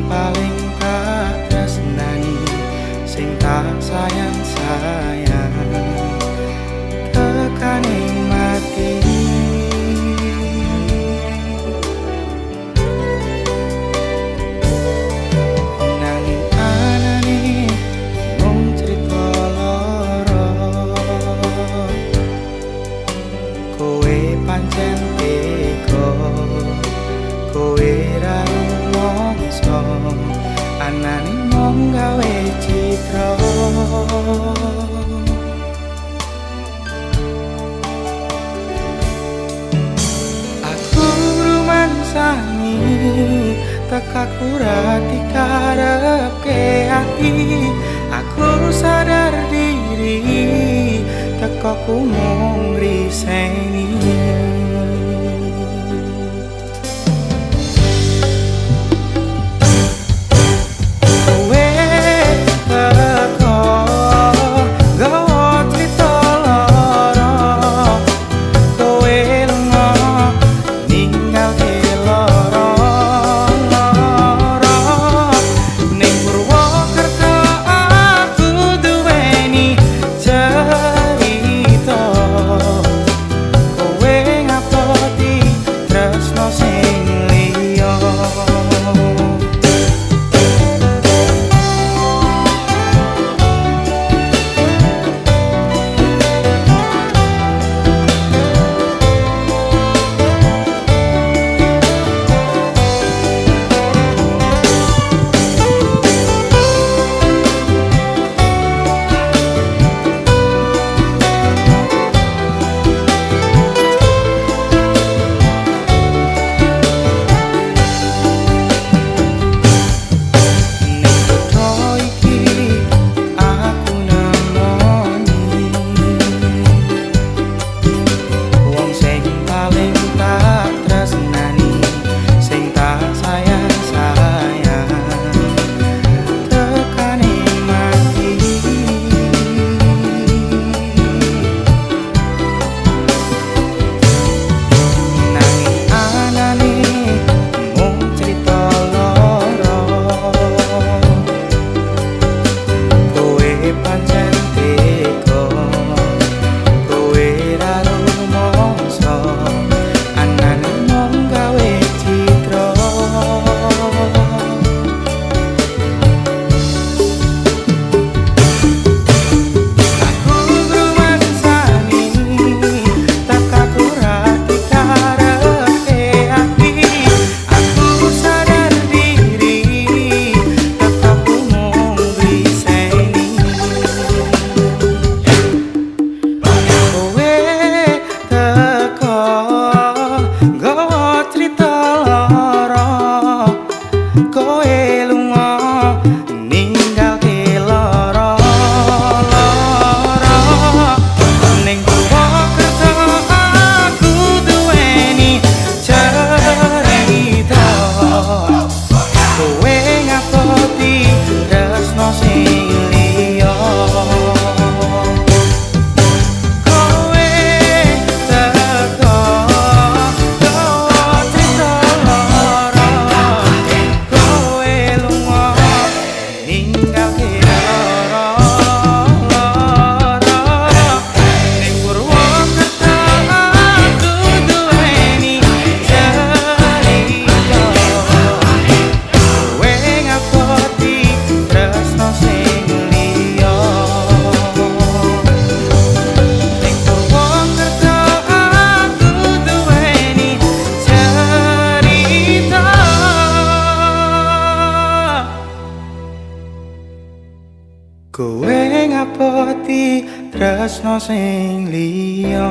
paling tak tresnani, sing tak sayang sayang tekane mati. Nanging anane mung crita lara, kowe pancen tega, kowe ra rumangsa anane mung gawe citra. Aku rumangsani tekaku ra dikarepke ati, aku sadar diri tekaku mung ngriseni. Kowe teko gawa crita lara, kowe lunga ninggalke lara lara. Ning Purwokerto aku duweni cerita, kowe ngapoti tresno sing liya. Ning kutha iki aku nemoni wong sing paling tak tresnani, sing tak sayang sayang tekane mati. Nanging anane mung crita lara, kowe pancen tega, kowe ra rumangsa anane mung gawe citra. Aku rumangsani tekaku ra dikarepke ati, aku sadar diri tekaku mung ngriseni. Kowe teko nggawa crita lara, kowe lunga ninggalke lara lara. Ning Purwokerto aku duweni cerita, kowe ngapoti tresno sing liya. Kowe teko gawa crita lara, kowe lunga ninggalke lara lara. Ning Purwokerto aku duweni cerita, kowe ngapoti tresno sing liya. Ning Purwokerto aku duweni cerita, kowe ngapoti tresno sing liya.